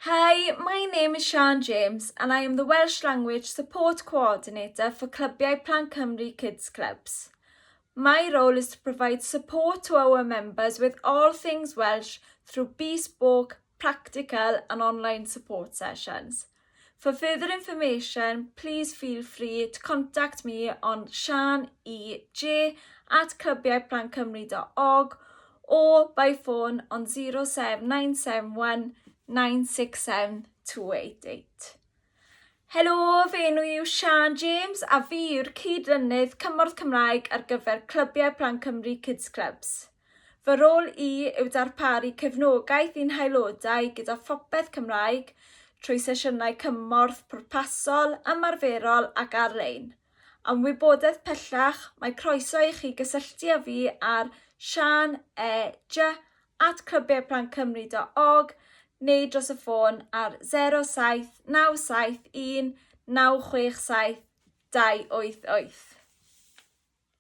Hi, my name is Sian James and I am the Welsh Language Support Coordinator for Clybiau Plant Cymru Kids Clubs. My role is to provide support to our members with all things Welsh through bespoke, practical and online support sessions. For further information, please feel free to contact me on sianej at clybiauplantcymru.org or by phone on 07971 967 288. Helo, fy enw i yw Sian James a fi yw'r cyd-lynydd cymorth Cymraeg ar gyfer Clybiau Plant Cymru Kids Clubs. Fy rôl i yw darparu cefnogaeth i'n haelodau gyda phopeth Cymraeg trwy sesiynau cymorth pwrpasol, ymarferol ac ar-lein. Am wybodaeth pellach, mae croeso i chi gysylltu â fi ar sian e j at clybiauplantcymru.org neu dros y ffôn ar 07971 967 288.